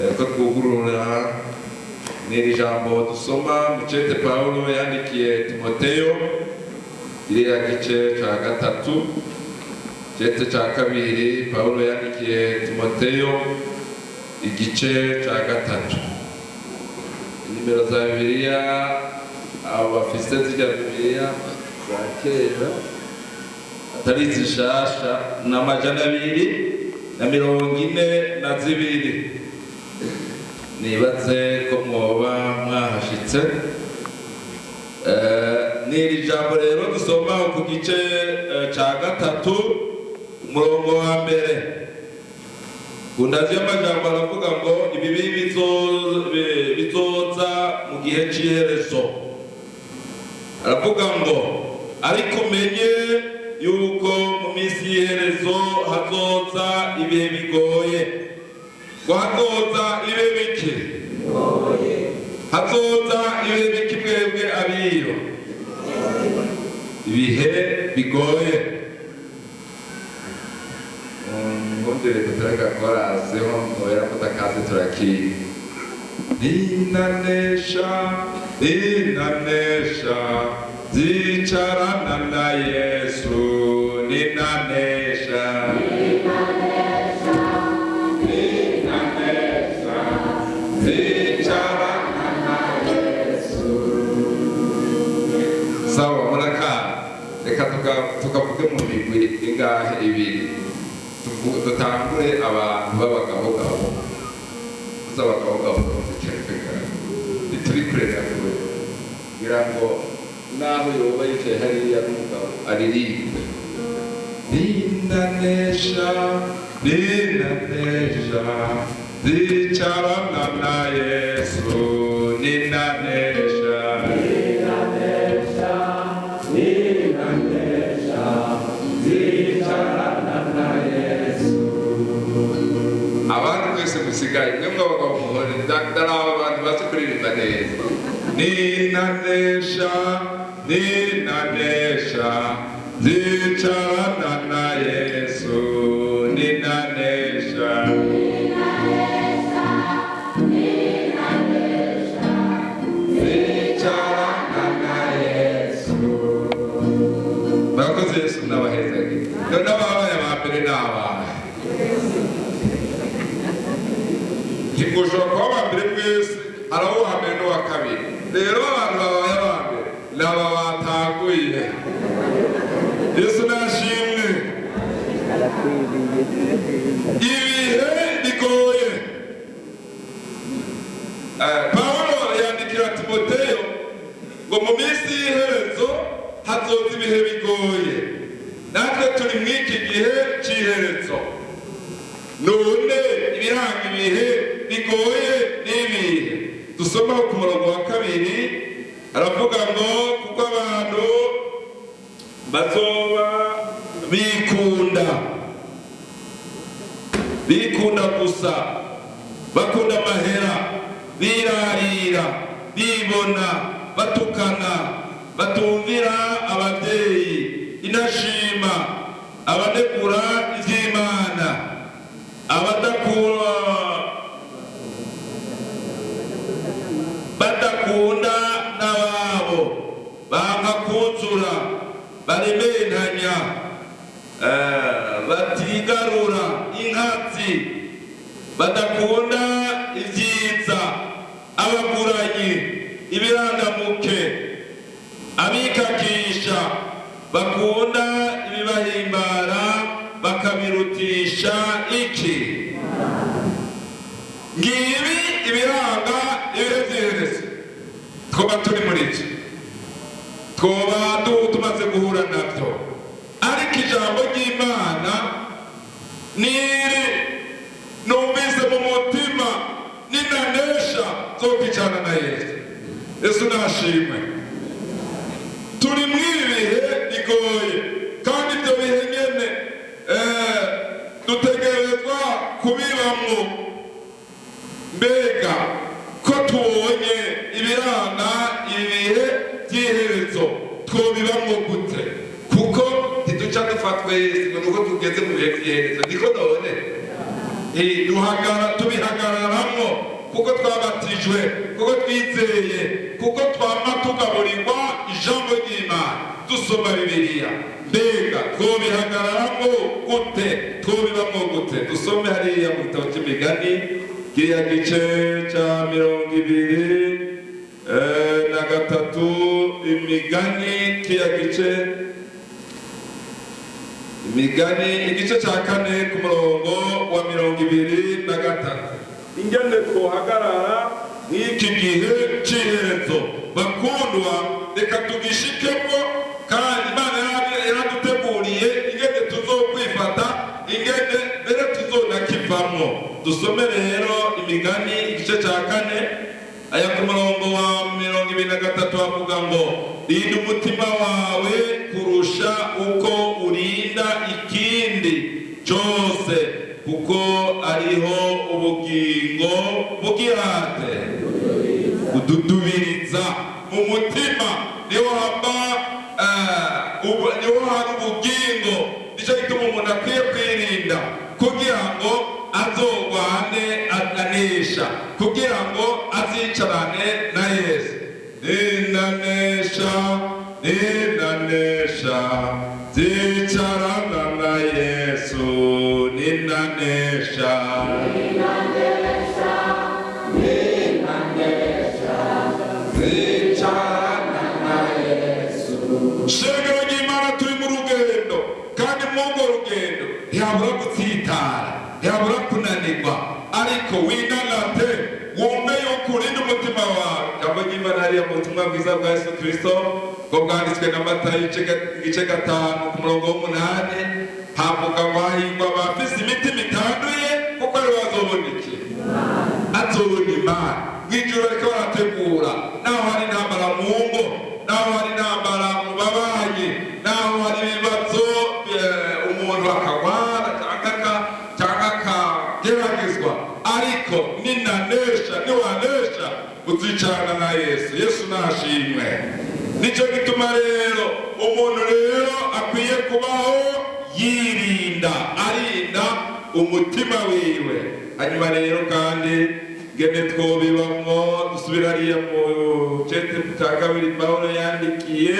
Ko twugurura n'iri jambo dusoma mu cete Pawulo yandikiye Timoteyo, iriya gice ca gatatu, cete ca kabiri Pawulo yandikiye Timoteyo, igice ca gatatu. Inimero za Bibiliya, abo bafise zirya Bibiliya za kera atari zishasha, ni 242. Nibaze ko mwoba mwahashitse. Ni iri jambo rero dusoma ku gice ca gatatu, umurongo wa mbere. Ku ndazi y'amajambo aravuga ngo ibibi bizoza mu gihe c'iherezo. Aravuga ngo: "Ariko umenye yuko mu minsi y'iherezo hazoza ibihe bigoye." Ngo hazoza ibihe biki? Hazoza ibihe biki? Mwebwe abiyo, ibihe bigoye. Ngondere kutureka korasi ho mubera mutakazi turakiga. Ninanesha, ninanesha, zicarana na Yesu. Ninanesha, ninanesha, zicarana na Yesu. Sawa, murakana. Reka tukavuge mu migwi ingahe? Ibiri. Dutangure abantu b'abagabogabo. Uzi abagabogabo, ntituri kure na kure, kugira ngo naho yoba yicaye hariya n'umugabo aririmbe: "Ninanesha, ninanesha, zicarana na Yesu. Ninanesha, Ninanesha, ninanesha, zicarana na Yesu." Abandi mwese musigaye, mwe mw'abagabo muhore. Ndaraba abantu bazi kuririmba neza. Ninanesha, ninanesha, zicarana na Yesu. Ninanesha, Ninanesha, zicarana na Yesu. Murakoze, Yesu n'abahezagi. None ababaye aba mbere ni abahe? Ntimwoshobora kuba aba mbere mwese. Hari uwa mbere n'uwa kabiri. Rero abantu babaye aba mbere ni aba batanguye. Yesu nashimwe. Ibihe bigoye. Pawulo yandikira Timoteyo ngo mu minsi y'iherezo hazoza ibihe bigoye. Natwe turi mw'iki gihe cy'iherezo. None ibiranga ibihe bigoye n'ibihe? Dusomaho ku murongo wa kabiri, aravuga ngo kuko abantu bazoba bikunda, bikunda gusa, bakunda amahera, birarira, bibona, batukana, batumvira ababyeyi, inashima, abanegura iby'Imana, abadakura, badakunda n'ababo, banka kuzura, barementanya, batigarura, inkazi, badakunda ibyiza, abaguranyi, ibirandamuke, abikakisha, bakunda ibibahimbara bakabirutisha iki. Ngibi ibiranga ibihe by'iherezo. Twoba turi muri iki, twoba tumaze guhura nabyo. Ariko ijambo ry'Imana niri numvise mu mutima: ninanesha zo kwicarana na Yesu. Yesu nashimwe. Turi mu ibi bihe bigoye, kandi ibyo bihe nyene dutegerezwa kubibamwo. Mbega ko tubonye ibiranga ibihe by'iherezo, twobibamwo gute? Kuko ntiduca dupfa twese ngo nuko tugeze mu bihe by'iherezo. Niko none duhagara, tubihagararamwo. Kuko twabatijwe, kuko twizeye, kuko twama tugaburirwa ijambo ry'Imana, dusoma Bibiliya, mbega twobihagararamo gute? Twobibamo gute? Dusome hariya mu gitabo cy'Imigani, kiriya gice cya 23. Imigani, kiriya gice, Imigani igice cya 4 ku murongo wa 23, ingene twohagarara nk'iki gihe cy'iherezo. Bakundwa, reka tugishikemo, kandi Imana yaraduteguriye ingene tuzokwifata, ingene mbere tuzonakivamwo. Dusome rero Imigani igice cya 4, aya ku murongo wa 23, havuga ngo: "Rinda umutima wawe kurusha uko urinda ikindi cyose, kuko ariho ubugingo bugirate kududubiriza." Mu mutima niho haba niho hari ubugingo. Nicyo gituma umuntu akwiye kwirinda kugira ngo azogwane anesha, kugira ngo azicarane na Yesu. Ninanesha, ninanesha, zicarana na Yesu, ninanesha. Ninanesha, ninanesha, zicarana na Yesu. Shengero ry'Imana, turi mu rugendo, kandi muri urwo rugendo ntihabura gutsitara, ntihabura kunanirwa, ariko winanate, wumve yuko urinda umutima wawe. Ijambo ry'Imana hariya mu butumwa bwiza bwa Yesu Kirisito ngo bwanditswe na Matayo, igice 5 ku murongo w'8, havuga ngo: "Hahirwa abafise imitima itanduye, kuko aribo bazobona iki? Azobona Imana." Mw'ijuru bariko barategura. Naho hari intambara mu ngo, naho hari intambara mu babanyi, naho hari ibibazo, umuntu akagwara cyangwa akageragezwa, ariko ninanesha, niwanesha, uzicarana na Yesu. Yesu nashimwe. Nicyo gituma rero umuntu rero akwiye kubaho yirinda, arinda umutima wiwe. Hanyuma rero kandi ngene twobibamwo, dusubira hariya mu cete cya kabiri Pawulo yandikiye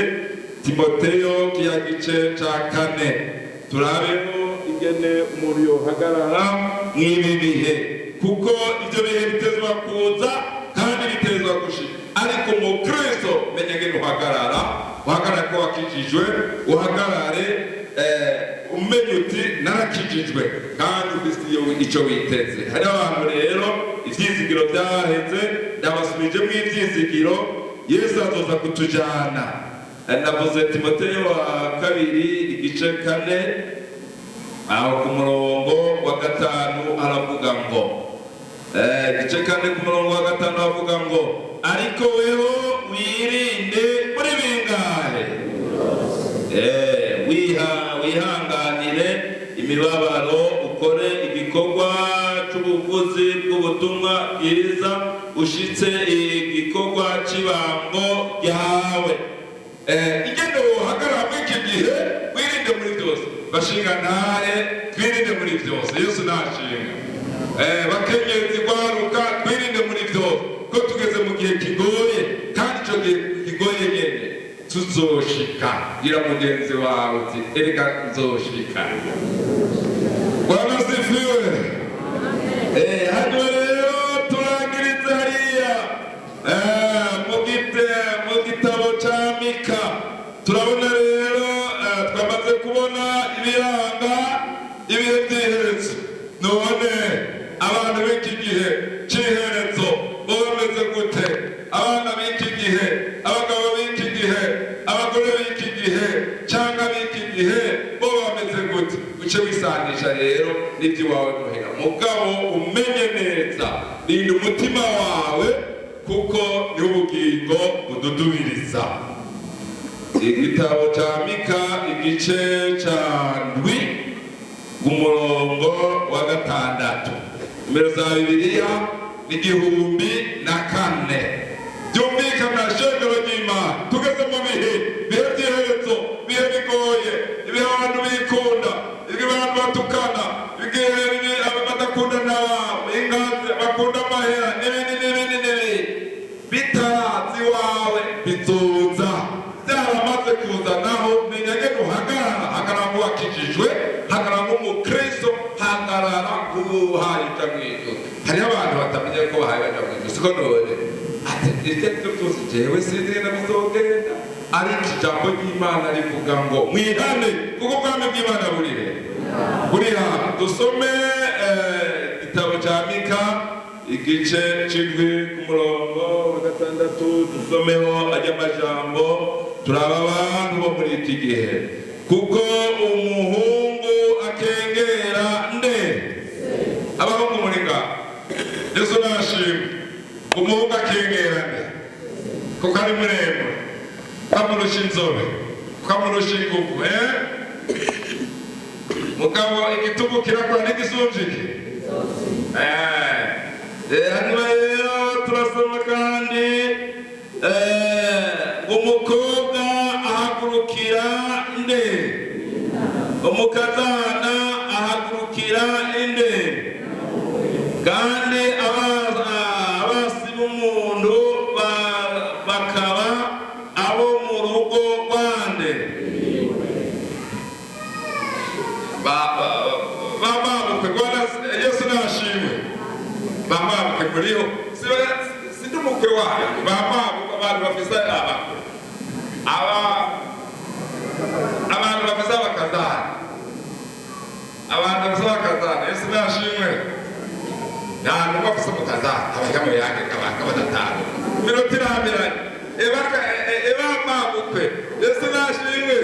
Timoteyo, kiya gice cya 4, turabeho ingene umuntu yohagarara mw'ibi bihe, kuko ibyo bihe bitezwa kuza kandi bitezwa gushika. Ariko umukristo, menya ngene uhagarara. Uhagarare ko wakijijwe, uhagarare umenye uti: "Narakijijwe", kandi ufite iyo icyo witeze. Hari abantu rero ibyizigiro byaheze, ndabasubijemo ibyizigiro. Yesu azoza kutujyana. Navuze Timoteyo wa kabiri igice 4, aho ku murongo wa 5 aravuga ngo, igice 4 ku murongo wa 5 aravuga ngo: "Ariko weho wirinde muri bingahe? Wihanganire imibabaro, ukore igikorwa c'ubuvuzi bw'ubutumwa bwiza, ushitse igikorwa cy'ibango ryawe." Ingene wohagarara muri iki gihe, wirinde muri byose. Bashinga ntare, twirinde muri byose. Yesu nashinga. Bakenyezi, gwaruka, twirinde muri byose, ko tugeze mu gihe kigoye, kandi ico gihe kigoye nyene tuzoshika. Gira mugenzi wawe uti: "Erega nzoshika." Bwana sifiwe. Hanyuma rero turangirize hariya mu gitabo ca Mika. Turabona rero, twamaze kubona ibiranga ibihe by'iherezo. None abantu b'iki gihe cy'iherezo bo bameze gute? Abana b'iki gihe, abagabo b'iki gihe, abagore b'iki gihe cyangwa b'iki gihe, bo bameze gute? Uce wisanisha rero n'iby'iwawe muhira. Mugabo umenye neza, rinda umutima wawe, kuko niho ubugingo bududubiriza. Igitabo cya Mika igice cya 7 ku murongo wa 6, nimero za Bibiliya ni 1004. Byumvikana, shengero ry'Imana, tugeze mu bihe by'iherezo, bihe bigoye, ibihe abantu bikunda, ibihe abantu batukana, ibihe badakunda n'ababo, ingazi bakunda amahera n'ibindi. Hariho abantu batamenya ko bahaye baja mu ijuru, siko none? Ati ibyo ari byo byose, jewe sinzi ngene bizogenda, ariko ijambo ry'Imana rivuga ngo mwihane, kuko ubwami bw'Imana buri he? Buri hafi. Dusome igitabo cya Mika, igice c'indwi, ku murongo wa gatandatu. Dusomeho ajya amajambo, turaba abantu bo muri iki gihe. Kuko umuhungu akengera nde? Abahungu muri ngaho, Yesu nashimwe. Umuhungu akengera nde? Kuko ari muremure, kamurusha inzobe, kamurusha ingufu, eh? Mugabo igitugu kirakora n'igisumvye iki. Hanyuma rero turasoma kandi ngo umukobwa ahagurukira nde? Umukazana ahagurukira inde? Kandi abasi b'umuntu bakaba abo mu rugo rwande? Bamabukwe rwanda. Yesu nashimwe. Bamabukwe muriho? Sindi umukwe wayo. Bamabukwe, abantu bafise abakwe, aba abantu bafise abakazana, abantu bafise abakazana. Yesu nashimwe. Nta numwe afise umukazana abajya yange kabaka badatanu iminota irambiranye. Eba mabukwe, Yesu nashimwe.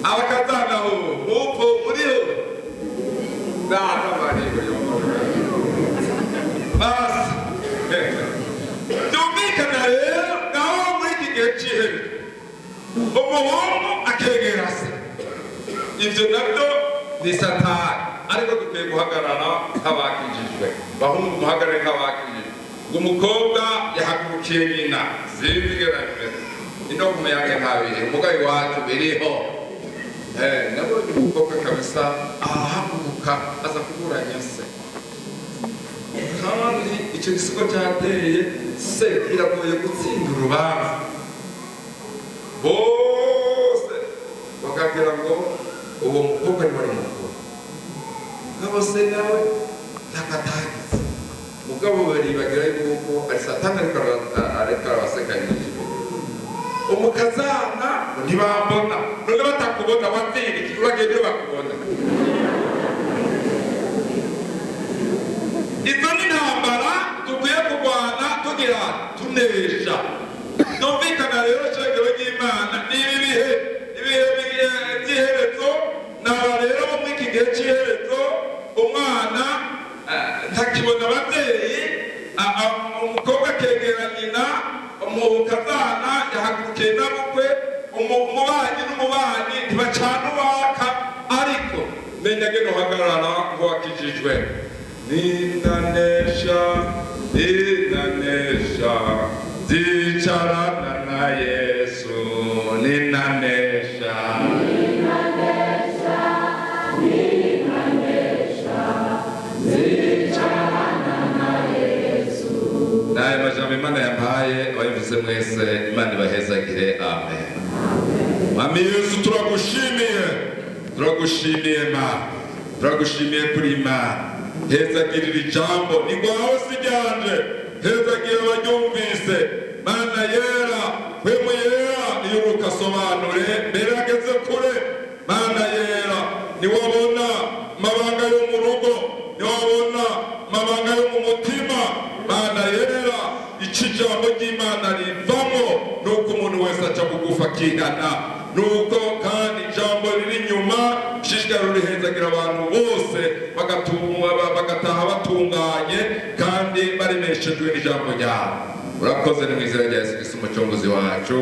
Abakazana ho mupfu muriho? Nta basi. Byumvikana rero ngaho muri iki gihe cy'ihebe, umuhungu akegera se, ibyo nabyo ni Satani. Ariko dukwiye guhagarara nk'abakijijwe. Bahungu, muhagarare nk'abakijijwe. Ngo umukobwa yahagurukiye nyina, sinzi ingene bimeze ino ku muyange, nta bihe umugayi wacu biriho. Nabonye umukobwa kabisa arahaguruka aza kuburanya se, kandi icyo gisigo cyateye se biragoye gutsinda urubanza, bose bakagira ngo uwo mukobwa ni wari mukuru, mugabo se nawe ntakatagize. Mugabo baribagira yuko ari Satani, ariko arabasekanyije. Umukazana ntibambona. None batakubona watera iki? Uragenda iyo bakubona. Izo ni intambara dukwiye kurwana tugira tunesha. Byumvikana rero, shengero ry'Imana, ni ibi bihe, ibihe by'iherezo. Naba rero bo muri iki gihe cy'iherezo, umwana ntakibona ababyeyi, umukobwa akegera nyina, umukazana yahagurukiye n'abukwe, umubanyi n'umubanyi ntibacana uwaka. Ariko menya ngene uhagarara ngo wakijijwe. Ninanesha, ninanesha, zicarana na Yesu, ninanesha. Ninanesha, ninanesha, zicarana na Yesu. N'aya majambo Imana yampaye, abayivuze mwese, Imana ibahezagire. Amen. Mami Yesu, turagushimiye, turagushimiye Mana, turagushimiye kuri Imana. Hezagirira ijambo ni rwawe, si ryanje. Hezagira abaryumvise, Mana yera, Mpwemu Yera, iyuruka asobanure mbere ageze kure. Mana yera, niwabona amabanga yo mu rugo, niwabona amabanga yo mu mutima. Mana yera, icyo ijambo ry'Imana rivamo nuko umuntu wese aca bugufi akihana, nuko kandi ijambo riri inyuma shishikara rurihezagira abantu bose, bagataha batunganye kandi baremeshejwe n'ijambo ryawe. Urakoze, ni mu izina rya Yesu Kristo umucunguzi wacu.